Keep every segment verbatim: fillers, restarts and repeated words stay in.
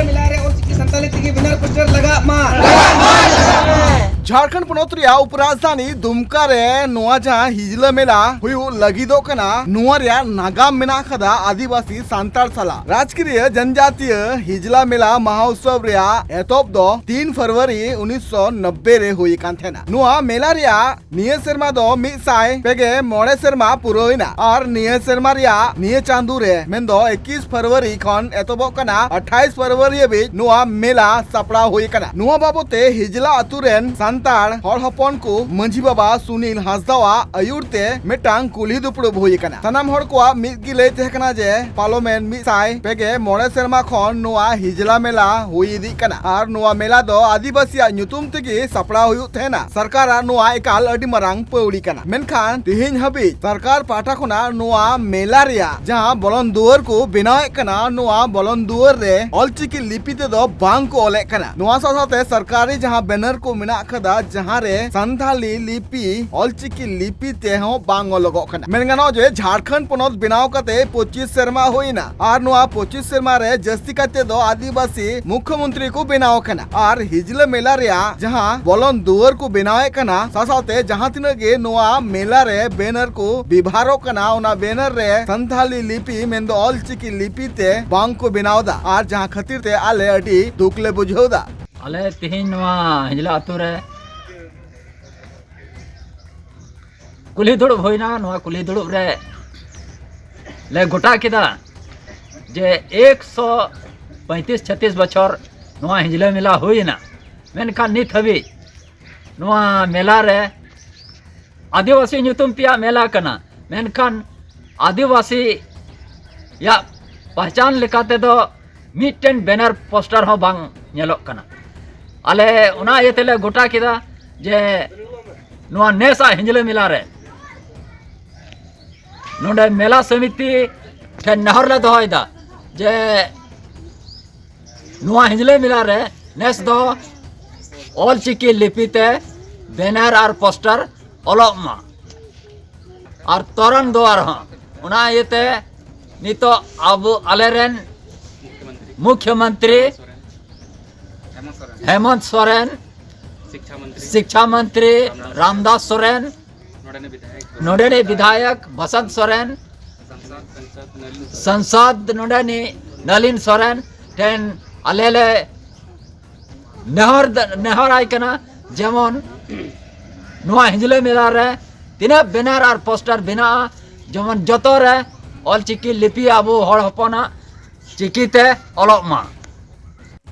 ᱢᱮᱞᱟ ᱨᱮ ᱚᱞᱪᱤᱠᱤ ᱥᱟᱱᱛᱟᱞᱤ ᱛᱮᱜᱮ ᱵᱮᱱᱟᱨ ᱯᱳᱥᱴᱟᱨ ᱞᱟᱜᱟᱜ ᱢᱟ᱾ ᱡᱷᱟᱲᱠᱷᱚᱸᱰ ᱯᱚᱱᱚᱛ ᱨᱮᱭᱟᱜ ᱩᱯᱨᱟᱡᱽᱫᱷᱟᱱᱤ ᱫᱩᱢᱠᱟ ᱨᱮ ᱱᱚᱣᱟ ᱡᱟᱦᱟᱸ ᱦᱤᱡᱽᱞᱟᱹ ᱢᱮᱞᱟ ᱦᱩᱭᱩᱜ ᱞᱟᱹᱜᱤᱫᱚᱜ ᱠᱟᱱᱟ, ᱱᱚᱣᱟ ᱨᱮᱭᱟᱜ ᱱᱟᱜᱟᱢ ᱢᱮᱱᱟᱜ ᱟᱠᱟᱫᱟ ᱟᱹᱫᱤᱵᱟᱹᱥᱤ ᱥᱟᱱᱛᱟᱲ ᱥᱟᱞᱟᱜ᱾ ᱨᱟᱡᱽᱠᱤᱭᱟᱹ ᱡᱚᱱᱡᱟᱛᱤᱭᱟᱹ ᱦᱤᱡᱽᱞᱟ ᱢᱮᱞᱟ ᱢᱟᱦᱟ ᱩᱛᱥᱚᱵ ᱨᱮᱭᱟᱜ ᱮᱛᱚᱦᱚᱵ ᱫᱚ ᱛᱤᱱ ᱯᱷᱮᱵᱽᱨᱩᱣᱟᱨᱤ ᱩᱱᱤᱥᱥᱚ ᱱᱚᱵᱵᱳᱭ ᱨᱮ ᱦᱩᱭ ᱟᱠᱟᱱ ᱛᱟᱦᱮᱱᱟ᱾ ᱱᱚᱣᱟ ᱢᱮᱞᱟ ᱨᱮᱭᱟᱜ ᱱᱤᱭᱟᱹ ᱥᱮᱨᱢᱟ ᱫᱚ ᱢᱤᱫ ᱥᱟᱭ ᱯᱮ ᱜᱮ ᱢᱚᱬᱮ ᱥᱮᱨᱢᱟ ᱯᱩᱨᱟᱹᱣ ᱮᱱᱟ ᱟᱨ ᱱᱤᱭᱟᱹ ᱥᱮᱨᱢᱟ ᱨᱮᱭᱟᱜ ᱱᱤᱭᱟᱹ ᱪᱟᱸᱫᱳ ᱨᱮ, ᱢᱮᱱᱫᱚ ᱮᱠᱤᱥ ᱯᱷᱮᱵᱽᱨᱩᱣᱟᱨᱤ ᱠᱷᱚᱱ ᱮᱛᱚᱦᱚᱵᱚᱜ ᱠᱟᱱᱟ, ᱟᱴᱷᱟᱭᱤᱥ ᱯᱷᱮᱵᱽᱨᱩᱣᱟᱨᱤ ᱦᱟᱹᱵᱤᱡ ᱱᱚᱣᱟ ᱢᱮᱞᱟ ᱥᱟᱯᱲᱟᱣ ᱦᱩᱭ ᱟᱠᱟᱱᱟ᱾ ᱱᱚᱣᱟ ᱵᱟᱵᱚᱫ ᱛᱮ ᱦᱤᱡᱽᱞᱟ ᱟᱛᱳ ᱨᱮᱱ ᱥᱟᱱᱛᱟᱲ ᱦᱚᱲ ᱦᱚᱯᱚᱱ ᱠᱚ ᱢᱟᱹᱡᱷᱤ ᱵᱟᱵᱟ ᱥᱩᱱᱤᱞ ᱦᱟᱸᱥᱫᱟᱣᱟᱜ ᱟᱹᱭᱩᱨ ᱛᱮ ᱢᱤᱫᱴᱟᱝ ᱠᱩᱞᱦᱤ ᱫᱩᱯᱲᱩᱵ ᱦᱩᱭ ᱟᱠᱟᱱᱟ᱾ ᱥᱟᱱᱟᱢ ᱦᱚᱲ ᱠᱚᱣᱟᱜ ᱢᱤᱫ ᱜᱮ ᱞᱟᱹᱭ ᱛᱟᱦᱮᱸ ᱠᱟᱱᱟ ᱡᱮ ᱯᱟᱨᱚᱢᱮᱱ ᱢᱤᱫ ᱥᱟᱭ ᱯᱮ ᱜᱮ ᱢᱚᱬᱮ ᱥᱮᱨᱢᱟ ᱠᱷᱚᱱ ᱱᱚᱣᱟ ᱦᱤᱡᱽᱞᱟ ᱢᱮᱞᱟ ᱦᱩᱭ ᱤᱫᱤᱜ ᱠᱟᱱᱟ ᱟᱨ ᱱᱚᱣᱟ ᱢᱮᱞᱟ ᱫᱚ ᱟᱹᱫᱤᱵᱟᱹᱥᱤᱭᱟᱜ ᱧᱩᱛᱩᱢ ᱛᱮᱜᱮ ᱥᱟᱯᱲᱟᱣ ᱦᱩᱭᱩᱜ ᱛᱟᱦᱮᱱᱟ᱾ ᱥᱚᱨᱠᱟᱨᱟᱜ ᱱᱚᱣᱟ ᱮᱠᱟᱞ ᱟᱹᱰᱤ ᱢᱟᱨᱟᱝ ᱯᱟᱹᱣᱲᱤ ᱠᱟᱱᱟ, ᱢᱮᱱᱠᱷᱟᱱ ᱛᱮᱦᱮᱧ ᱦᱟᱹᱵᱤᱡ ᱥᱚᱨᱠᱟᱨ ᱯᱟᱦᱴᱟ ᱠᱷᱚᱱᱟᱜ ᱱᱚᱣᱟ ᱢᱮᱞᱟ ᱨᱮᱭᱟᱜ ᱡᱟᱦᱟᱸ ᱵᱚᱞᱚᱱ ᱫᱩᱣᱟᱹᱨ ᱠᱚ ᱵᱮᱱᱟᱣᱮᱫ ᱠᱟᱱᱟ, ᱱᱚᱣᱟ ᱵᱚᱞᱚᱱ ᱫᱩᱣᱟᱹᱨ ᱨᱮ ᱚᱞᱪᱤᱠᱤ ᱞᱤᱯᱤ ᱛᱮᱫᱚ ᱵᱟᱝ ᱠᱚ ᱚᱞᱮᱫ ᱠᱟᱱᱟ᱾ ᱱᱚᱣᱟ ᱥᱟᱶ ᱥᱟᱶᱛᱮ ᱥᱚᱨᱠᱟᱨᱤ ᱡᱟᱦᱟᱸ ᱵᱮᱱᱟᱨ ᱠᱚ ᱢᱮᱱᱟᱜ ᱟᱠᱟᱫᱟ, ᱡᱟᱦᱟᱸ ᱨᱮ ᱥᱟᱱᱛᱷᱟᱞᱤ ᱞᱤᱯᱤ ᱚᱞᱪᱤᱠᱤ ᱞᱤᱯᱤ ᱛᱮᱦᱚᱸ ᱵᱟᱝ ᱚᱞᱚᱜᱚᱜ ᱠᱟᱱᱟ᱾ ᱢᱮᱱ ᱜᱟᱱᱚᱜᱼᱟ ᱡᱮ ᱡᱷᱟᱲᱠᱷᱚᱸᱰ ᱯᱚᱱᱚᱛ ᱵᱮᱱᱟᱣ ᱠᱟᱛᱮ ᱯᱚᱸᱪᱤᱥ ᱥᱮᱨᱢᱟ ᱦᱩᱭᱱᱟ ᱟᱨ ᱱᱚᱣᱟ ᱯᱚᱸᱪᱤᱥ ᱥᱮᱨᱢᱟ ᱨᱮ ᱡᱟᱹᱥᱛᱤ ᱠᱟᱛᱮ ᱫᱚ ᱟᱹᱫᱤᱵᱟᱹᱥᱤ ᱢᱩᱠᱷᱭᱚᱢᱚᱱᱛᱨᱤ ᱠᱚ ᱵᱮᱱᱟᱣ ᱟᱠᱟᱱᱟ ᱟᱨ ᱦᱤᱡᱽᱞᱟᱹ ᱢᱮᱞᱟ ᱨᱮᱭᱟᱜ ᱡᱟᱦᱟᱸ ᱵᱚᱞᱚᱱ ᱫᱩᱣᱟᱹᱨ ᱠᱚ ᱵᱮᱱᱟᱣᱮᱫ ᱠᱟᱱᱟ, ᱥᱟᱶ ᱥᱟᱶᱛᱮ ᱡᱟᱦᱟᱸ ᱛᱤᱱᱟᱹᱜ ᱜᱮ ᱱᱚᱣᱟ ᱢᱮᱞᱟ ᱨᱮ ᱵᱮᱱᱟᱨ ᱠᱚ ᱵᱮᱵᱷᱟᱨᱚᱜ ᱠᱟᱱᱟ, ᱚᱱᱟ ᱵᱮᱱᱟᱨ ᱨᱮ ᱥᱟᱱᱛᱷᱟᱞᱤ ᱞᱤᱯᱤ, ᱢᱮᱱᱫᱚ ᱚᱞᱪᱤᱠᱤ ᱞᱤᱯᱤ ᱛᱮ ᱵᱟᱝ ᱠᱚ ᱵᱮᱱᱟᱣ ᱮᱫᱟ ᱟᱨ ᱡᱟᱦᱟᱸ ᱠᱷᱟᱹᱛᱤᱨ ᱛᱮ ᱟᱞᱮ ᱟᱹᱰᱤ ᱫᱩᱠ ᱞᱮ ᱵᱩᱡᱷᱟᱹᱣ ᱮᱫᱟ᱾ ᱟᱞᱮ ᱛᱮᱦᱮᱧ ᱱᱚᱣᱟ ᱦᱤᱡᱽᱞᱟᱹ ᱟᱛᱳ ᱨᱮ ᱠᱩᱞᱦᱤ ᱫᱩᱲᱩᱵ ᱦᱩᱭᱱᱟ᱾ ᱱᱚᱣᱟ ᱠᱩᱞᱦᱤ ᱫᱩᱲᱩᱵ ᱨᱮ ᱞᱮ ᱜᱚᱴᱟ ᱠᱮᱫᱟ ᱡᱮ ᱮᱠᱥᱚ ᱯᱚᱸᱭᱛᱨᱤᱥ ᱪᱷᱟᱛᱤᱥ ᱵᱚᱪᱷᱚᱨ ᱱᱚᱣᱟ ᱦᱤᱡᱽᱞᱟᱹ ᱢᱮᱞᱟ ᱦᱩᱭᱮᱱᱟ, ᱢᱮᱱᱠᱷᱟᱱ ᱱᱤᱛ ᱦᱟᱹᱵᱤᱡ ᱱᱚᱣᱟ ᱢᱮᱞᱟ ᱨᱮ ᱟᱹᱫᱤᱵᱟᱹᱥᱤ ᱧᱩᱛᱩᱢ ᱛᱮᱭᱟᱜ ᱢᱮᱞᱟ ᱠᱟᱱᱟ, ᱢᱮᱱᱠᱷᱟᱱ ᱟᱹᱫᱤᱵᱟᱹᱥᱤᱭᱟᱜ ᱯᱟᱦᱪᱟᱱ ᱞᱮᱠᱟ ᱛᱮᱫᱚ ᱢᱤᱫᱴᱮᱱ ᱵᱮᱱᱟᱨ ᱯᱳᱥᱴᱟᱨ ᱦᱚᱸ ᱵᱟᱝ ᱧᱮᱞᱚᱜ ᱠᱟᱱᱟ᱾ ᱟᱞᱮ ᱚᱱᱟ ᱤᱭᱟᱹ ᱛᱮᱞᱮ ᱜᱚᱴᱟ ᱠᱮᱫᱟ ᱡᱮ ᱱᱚᱣᱟ ᱱᱮᱥᱟᱜ ᱦᱤᱸᱡᱽᱞᱟᱹ ᱢᱮᱞᱟ ᱨᱮ ᱱᱚᱰᱮ ᱢᱮᱞᱟ ᱥᱚᱢᱤᱛᱤ ᱴᱷᱮᱱ ᱱᱮᱦᱚᱨ ᱞᱮ ᱫᱚᱦᱚᱭᱮᱫᱟ ᱡᱮ ᱱᱚᱣᱟ ᱦᱤᱸᱡᱽᱞᱟᱹ ᱢᱮᱞᱟ ᱨᱮ ᱱᱮᱥ ᱫᱚ ᱚᱞᱪᱤᱠᱤ ᱞᱤᱯᱤ ᱛᱮ ᱵᱮᱱᱟᱨ ᱟᱨ ᱯᱳᱥᱴᱟᱨ ᱚᱞᱚᱜ ᱢᱟ ᱟᱨ ᱛᱚᱨᱚᱱ ᱫᱩᱣᱟᱨ ᱦᱚᱸ᱾ ᱚᱱᱟ ᱤᱭᱟᱹᱛᱮ ᱱᱤᱛᱚᱜ ᱟᱵᱚ ᱟᱞᱮᱨᱮᱱ मुख्यमंत्री हेमंत सोरेन, शिक्षा मंत्री रामदास सोरेन, नोडेने विधायक बसंत सोरेन, सांसद नोडेने नलिन सोरेन ठेन आले ले नेहर द-, नेहर आय कना, जेमन ᱱᱚᱣᱟ ᱦᱤᱡᱽᱞᱟᱹ ᱢᱮᱞᱟ ᱨᱮ ᱛᱤᱱᱟᱹᱜ ᱵᱮᱱᱟᱨ ᱟᱨ ᱯᱳᱥᱴᱟᱨ ᱵᱮᱱᱟᱜᱼᱟ, ᱡᱮᱢᱚᱱ ᱡᱚᱛᱚ ᱨᱮ ᱚᱞᱪᱤᱠᱤ ᱞᱤᱯᱤ ᱟᱵᱚ ᱦᱚᱲ ᱦᱚᱯᱚᱱᱟᱜ ᱪᱤᱠᱤ ᱛᱮ ᱚᱞᱚᱜ ᱢᱟ᱾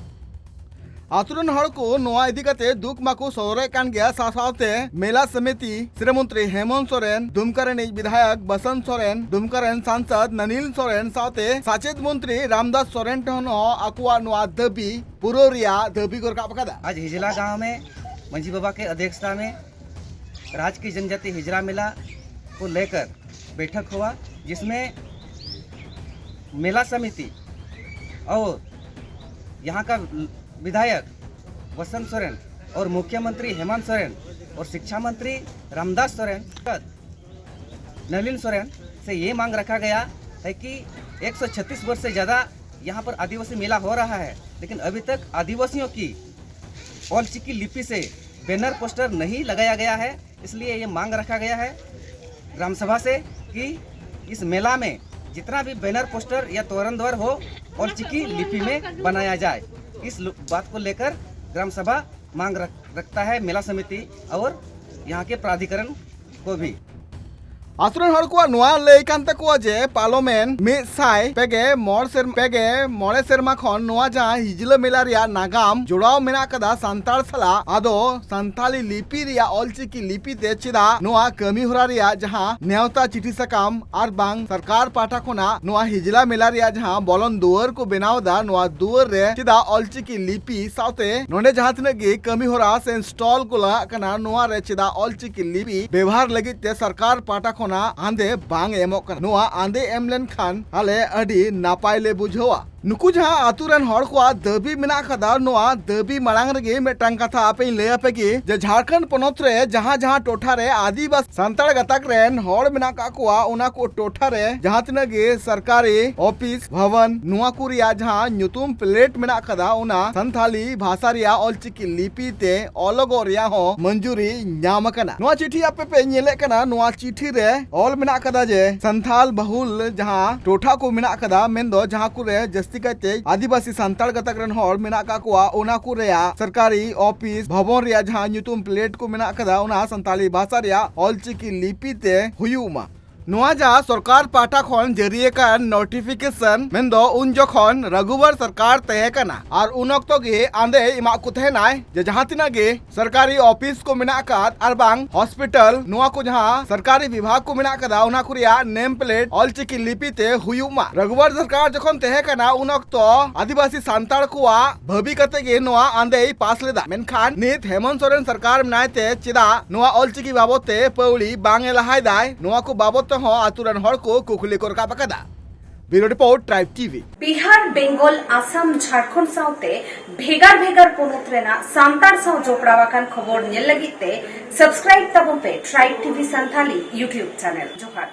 ᱟᱛᱳ ᱨᱮᱱ ᱦᱚᱲ ᱠᱚ ᱱᱚᱣᱟ ᱤᱫᱤ ᱠᱟᱛᱮ ᱫᱩᱠ ᱢᱟᱠᱚ ᱥᱚᱫᱚᱨᱮᱫ ᱠᱟᱱ ᱜᱮᱭᱟ, ᱥᱟᱶ ᱥᱟᱶᱛᱮ ᱢᱮᱞᱟ ᱥᱚᱢᱤᱛᱤ ᱥᱤᱨᱟᱹ ᱢᱚᱱᱛᱨᱤ ᱦᱮᱢᱚᱱᱛ ᱥᱚᱨᱮᱱ, ᱫᱩᱢᱠᱟ ᱨᱤᱱᱤᱡ ᱵᱤᱫᱷᱟᱭᱚᱠ ᱵᱟᱥᱚᱱᱛ ᱥᱚᱨᱮᱱ, ᱫᱩᱢᱠᱟ ᱨᱮᱱ ᱥᱟᱝᱥᱚᱫ ᱱᱟᱱᱤᱞ ᱥᱚᱨᱮᱱ ᱥᱟᱶᱛᱮ ᱥᱟᱪᱮᱫ ᱢᱚᱱᱛᱨᱤ ᱨᱟᱢᱫᱟᱥ ᱥᱚᱨᱮᱱ ᱴᱷᱮᱱ ᱦᱚᱸ ᱟᱠᱚᱣᱟᱜ ᱱᱚᱣᱟ ᱫᱟᱹᱵᱤ ᱯᱩᱨᱟᱹᱣ ᱨᱮᱭᱟᱜ ᱫᱟᱹᱵᱤ ᱠᱚ ᱨᱟᱠᱟᱵ ᱟᱠᱟᱫᱟ᱾ आज हिजला गांव में मंझी बाबा के अध्यक्षता में राजकीय जनजाति हिजला मेला को लेकर बैठक हुआ, जिसमें मेला समिति और यहाँ का विधायक वसंत सोरेन और मुख्यमंत्री हेमंत सोरेन और शिक्षा मंत्री रामदास सोरेन, नलिन सोरेन से ये मांग रखा गया है कि एक सौ छत्तीस वर्ष से ज़्यादा यहाँ पर आदिवासी मेला हो रहा है, लेकिन अभी तक आदिवासियों की ऑल चिकी लिपि से बैनर पोस्टर नहीं लगाया गया है। इसलिए ये मांग रखा गया है ग्राम सभा से कि इस मेला में जितना भी बैनर पोस्टर या तोरण द्वार हो, ऑल चिकी लिपि में बनाया जाए। इस लु-, बात को लेकर ग्राम सभा मांग रख, रखता है मेला समिति और यहाँ के प्राधिकरण को भी। ᱟᱛᱳ ᱨᱮᱱ ᱦᱚᱲ ᱠᱚᱣᱟᱜ ᱱᱚᱣᱟ ᱞᱟᱹᱭ ᱠᱟᱱ ᱛᱟᱠᱚᱣᱟ ᱡᱮ ᱯᱟᱨᱚᱢᱮᱱ ᱢᱤᱫ ᱥᱟᱭ ᱯᱮ ᱜᱮ ᱢᱚᱬᱮ ᱥᱮᱨᱢᱟ, ᱯᱮ ᱜᱮ ᱢᱚᱬᱮ ᱥᱮᱨᱢᱟ ᱠᱷᱚᱱ ᱱᱚᱣᱟ ᱡᱟᱦᱟᱸ ᱦᱤᱡᱽᱞᱟᱹ ᱢᱮᱞᱟ ᱨᱮᱭᱟᱜ ᱱᱟᱜᱟᱢ ᱡᱚᱲᱟᱣ ᱢᱮᱱᱟᱜ ᱟᱠᱟᱫᱟ ᱥᱟᱱᱛᱟᱲ ᱥᱟᱞᱟᱜ, ᱟᱫᱚ ᱥᱟᱱᱛᱟᱲᱤ ᱞᱤᱯᱤ ᱨᱮᱭᱟᱜ ᱚᱞᱪᱤᱠᱤ ᱞᱤᱯᱤ ᱛᱮ ᱪᱮᱫᱟᱜ ᱱᱚᱣᱟ ᱠᱟᱹᱢᱤ ᱦᱚᱨᱟ ᱨᱮᱭᱟᱜ ᱡᱟᱦᱟᱸ ᱱᱮᱣᱛᱟ ᱪᱤᱴᱷᱤ ᱥᱟᱠᱟᱢ ᱟᱨ ᱵᱟᱝ ᱥᱚᱨᱠᱟᱨ ᱯᱟᱦᱴᱟ ᱠᱷᱚᱱᱟᱜ ᱱᱚᱣᱟ ᱦᱤᱡᱽᱞᱟ ᱢᱮᱞᱟ ᱨᱮᱭᱟᱜ ᱡᱟᱦᱟᱸ ᱵᱚᱞᱚᱱ ᱫᱩᱣᱟᱹᱨ ᱠᱚ ᱵᱮᱱᱟᱣ ᱮᱫᱟ, ᱱᱚᱣᱟ ᱫᱩᱣᱟᱹᱨ ᱨᱮ ᱪᱮᱫᱟᱜ ᱚᱞᱪᱤᱠᱤ ᱞᱤᱯᱤ ᱥᱟᱶᱛᱮ ᱱᱚᱰᱮ ᱡᱟᱦᱟᱸ ᱛᱤᱱᱟᱹᱜ ᱜᱮ ᱠᱟᱹᱢᱤ ᱦᱚᱨᱟ ᱥᱮ ᱥᱴᱚᱞ ᱠᱚ ᱞᱟᱜᱟᱜ ᱠᱟᱱᱟ, ᱱᱚᱣᱟ ᱨᱮ ᱪᱮᱫᱟᱜ ᱚᱞᱪᱤᱠᱤ ᱞᱤᱯᱤ ᱵᱮᱵᱷᱟᱨ ᱞᱟᱹᱜᱤᱫ ᱛᱮ ᱥᱚᱨᱠᱟᱨ ᱯᱟᱦᱴᱟ ᱠᱷᱚᱱᱟᱜ ᱟᱸᱫᱮ ᱵᱟᱝ ᱮᱢᱚᱜ ᱠᱟᱱᱟ? ᱱᱚᱣᱟ ᱟᱸᱫᱮ ᱮᱢ ᱞᱮᱱᱠᱷᱟᱱ ᱟᱞᱮ ᱟᱹᱰᱤ ᱱᱟᱯᱟᱭ ᱞᱮ ᱵᱩᱡᱷᱟᱹᱣᱟ᱾ ᱱᱩᱠᱩ ᱡᱟᱦᱟᱸ ᱟᱛᱩ ᱨᱮᱱ ᱦᱚᱲ ᱠᱚᱣᱟᱜ ᱫᱟᱹᱵᱤ ᱢᱮᱱᱟᱜ ᱟᱠᱟᱫᱟ, ᱱᱚᱣᱟ ᱫᱟᱹᱵᱤ ᱢᱟᱲᱟᱝ ᱨᱮᱜᱮ ᱢᱤᱫᱴᱟᱝ ᱠᱟᱛᱷᱟ ᱟᱯᱮᱧ ᱞᱟᱹᱭ ᱟᱯᱮ ᱜᱮ, ᱡᱮ ᱡᱷᱟᱲᱠᱷᱚᱸᱰ ᱯᱚᱱᱚᱛ ᱨᱮ ᱡᱟᱦᱟᱸ ᱡᱟᱦᱟᱸ ᱴᱚᱴᱷᱟ ᱨᱮ ᱟᱹᱫᱤᱵᱟᱹᱥᱤ ᱥᱟᱱᱛᱟᱲ ᱜᱟᱛᱟᱠ ᱨᱮᱱ ᱦᱚᱲ ᱢᱮᱱᱟᱜ ᱟᱠᱟᱫ ᱠᱚᱣᱟ, ᱚᱱᱟ ᱠᱚ ᱴᱚᱴᱷᱟ ᱨᱮ ᱡᱟᱦᱟᱸ ᱛᱤᱱᱟᱹᱜ ᱜᱮ ᱥᱚᱨᱠᱟᱨᱤ ᱚᱯᱷᱤᱥ, ᱵᱷᱚᱵᱚᱱ, ᱱᱚᱣᱟ ᱠᱚ ᱨᱮᱭᱟᱜ ᱡᱟᱦᱟᱸ ᱧᱩᱛᱩᱢ ᱯᱞᱮᱴ ᱢᱮᱱᱟᱜ ᱟᱠᱟᱫᱟ, ᱚᱱᱟ ᱥᱟᱱᱛᱷᱟᱞᱤ ᱵᱷᱟᱥᱟ ᱨᱮᱭᱟᱜ ᱚᱞᱪᱤᱠᱤ ᱞᱤᱯᱤ ᱛᱮ ᱚᱞᱚᱜᱚᱜ ᱨᱮᱭᱟᱜ ᱦᱚᱸ ᱢᱚᱧᱡᱩᱨᱤ ᱧᱟᱢ ᱟᱠᱟᱱᱟ᱾ ᱱᱚᱣᱟ ᱪᱤᱴᱷᱤ ᱟᱯᱮ ᱯᱮ ᱧᱮᱞᱮᱫ ᱠᱟᱱᱟ, ᱱᱚᱣᱟ ᱪᱤᱴᱷᱤ ᱨᱮ ᱚᱞ ᱢᱮᱱᱟᱜ ᱟᱠᱟᱫᱟ ᱡᱮ ᱥᱟᱱᱛᱷᱟᱞ ᱵᱟᱦᱩᱞ ᱡᱟᱦᱟᱸ ᱴᱚᱴᱷᱟ ᱠᱚ ᱢᱮᱱᱟᱜ ᱟᱠᱟᱫᱟ, ᱢᱮᱱᱫᱚ ᱡᱟᱦᱟᱸ ᱠᱚᱨᱮ ᱡᱟᱹᱥᱛᱤ ᱠᱟᱭᱛᱮ ᱟᱹᱫᱤᱵᱟᱹᱥᱤ ᱥᱟᱱᱛᱟᱲ ᱜᱟᱛᱟᱠ ᱨᱮᱱ ᱦᱚᱲ ᱢᱮᱱᱟᱜ ᱟᱠᱟᱫ ᱠᱚᱣᱟ, ᱚᱱᱟ ᱠᱚ ᱨᱮᱭᱟᱜ ᱥᱚᱨᱠᱟᱨᱤ ᱚᱯᱷᱤᱥ, ᱵᱷᱚᱵᱚᱱ ᱨᱮᱭᱟᱜ ᱡᱟᱦᱟᱸ ᱧᱩᱛᱩᱢ ᱯᱞᱮᱴ ᱠᱚ ᱢᱮᱱᱟᱜ ᱟᱠᱟᱫᱟ, ᱚᱱᱟ ᱥᱟᱱᱛᱟᱲᱤ ᱵᱷᱟᱥᱟ ᱨᱮᱭᱟᱜ ᱚᱞᱪᱤᱠᱤ ᱞᱤᱯᱤ ᱛᱮ ᱦᱩᱭᱩᱜ ᱢᱟ᱾ ᱱᱚᱣᱟ ᱡᱟ ᱥᱚᱨᱠᱟᱨ ᱯᱟᱦᱴᱟ ᱠᱷᱚᱱ ᱡᱟᱹᱨᱤ ᱟᱠᱟᱱ ᱱᱳᱴᱤᱯᱷᱤᱠᱮᱥᱚᱱ, ᱢᱮᱱᱫᱚ ᱩᱱ ᱡᱚᱠᱷᱚᱱ ᱨᱟᱜᱷᱩᱵᱚᱨ ᱥᱚᱨᱠᱟᱨ ᱛᱟᱦᱮᱸ ᱠᱟᱱᱟ ᱟᱨ ᱩᱱ ᱚᱠᱛᱚ ᱜᱮ ᱟᱸᱫᱮ ᱮᱢᱟᱜ ᱠᱚ ᱛᱟᱦᱮᱱᱟᱭ ᱡᱮ ᱡᱟᱦᱟᱸ ᱛᱤᱱᱟᱹᱜ ᱜᱮ ᱥᱚᱨᱠᱟᱨᱤ ᱚᱯᱷᱤᱥ ᱠᱚ ᱢᱮᱱᱟᱜ ᱟᱠᱟᱫ ᱟᱨ ᱵᱟᱝ ᱦᱚᱥᱯᱤᱴᱟᱞ, ᱱᱚᱣᱟ ᱠᱚ ᱡᱟᱦᱟᱸ ᱥᱚᱨᱠᱟᱨᱤ ᱵᱤᱵᱷᱟᱜᱽ ᱠᱚ ᱢᱮᱱᱟᱜ ᱟᱠᱟᱫᱟ, ᱚᱱᱟ ᱠᱚ ᱨᱮᱭᱟᱜ ᱱᱮᱢ ᱯᱞᱮᱴ ᱚᱞᱪᱤᱠᱤ ᱞᱤᱯᱤ ᱛᱮ ᱦᱩᱭᱩᱜ ᱢᱟ᱾ ᱨᱟᱜᱷᱩᱵᱚᱨ ᱥᱚᱨᱠᱟᱨ ᱡᱚᱠᱷᱚᱱ ᱛᱟᱦᱮᱸ ᱠᱟᱱᱟ, ᱩᱱ ᱚᱠᱛᱚ ᱟᱹᱫᱤᱵᱟᱹᱥᱤ ᱥᱟᱱᱛᱟᱲ ᱠᱚᱣᱟᱜ ᱵᱷᱟᱹᱵᱤ ᱠᱟᱛᱮ ᱜᱮ ᱱᱚᱣᱟ ᱟᱸᱫᱮᱭ ᱯᱟᱥ ᱞᱮᱫᱟ᱾ ᱢᱮᱱᱠᱷᱟᱱ ᱱᱤᱛ ᱦᱮᱢᱚᱱᱛ ᱥᱚᱨᱮᱱ ᱥᱚᱨᱠᱟᱨ ᱢᱮᱱᱟᱭ ᱛᱮ ᱪᱮᱫᱟᱜ ᱱᱚᱣᱟ ᱚᱞᱪᱤᱠᱤ ᱵᱟᱵᱚᱛ ᱛᱮ ᱯᱟᱹᱣᱲᱤ ᱵᱟᱝ ᱮ ᱞᱟᱦᱟᱭ ᱫᱟᱭ, ᱱᱚᱣᱟ ᱠᱚ ᱵᱟᱵᱚᱛ ᱛᱮᱦᱚᱸ ᱟᱛᱩ ᱨᱮᱱ ᱦᱚᱲ ᱠᱚ ᱠᱩᱠᱞᱤ ᱠᱚ ᱨᱟᱠᱟᱵ ᱟᱠᱟᱫᱟ᱾ Bureau report, tribe TV. Bihar, Bengal, Assam, Jharkhand ᱥᱟᱶᱛᱮ ᱵᱷᱮᱜᱟᱨ ᱵᱷᱮᱜᱟᱨ ᱯᱚᱱᱚᱛ ᱨᱮᱱᱟᱜ ᱥᱟᱱᱛᱟᱲ ᱥᱟᱶ ᱡᱚᱯᱲᱟᱣ ᱟᱠᱟᱱ ᱠᱷᱚᱵᱚᱨ ᱧᱮᱞ ᱞᱟᱹᱜᱤᱫ ᱛᱮ subscribe ᱛᱟᱵᱚᱱ ᱯᱮ tribe TV Santhali YouTube channel᱾ ᱡᱚᱦᱟᱨ᱾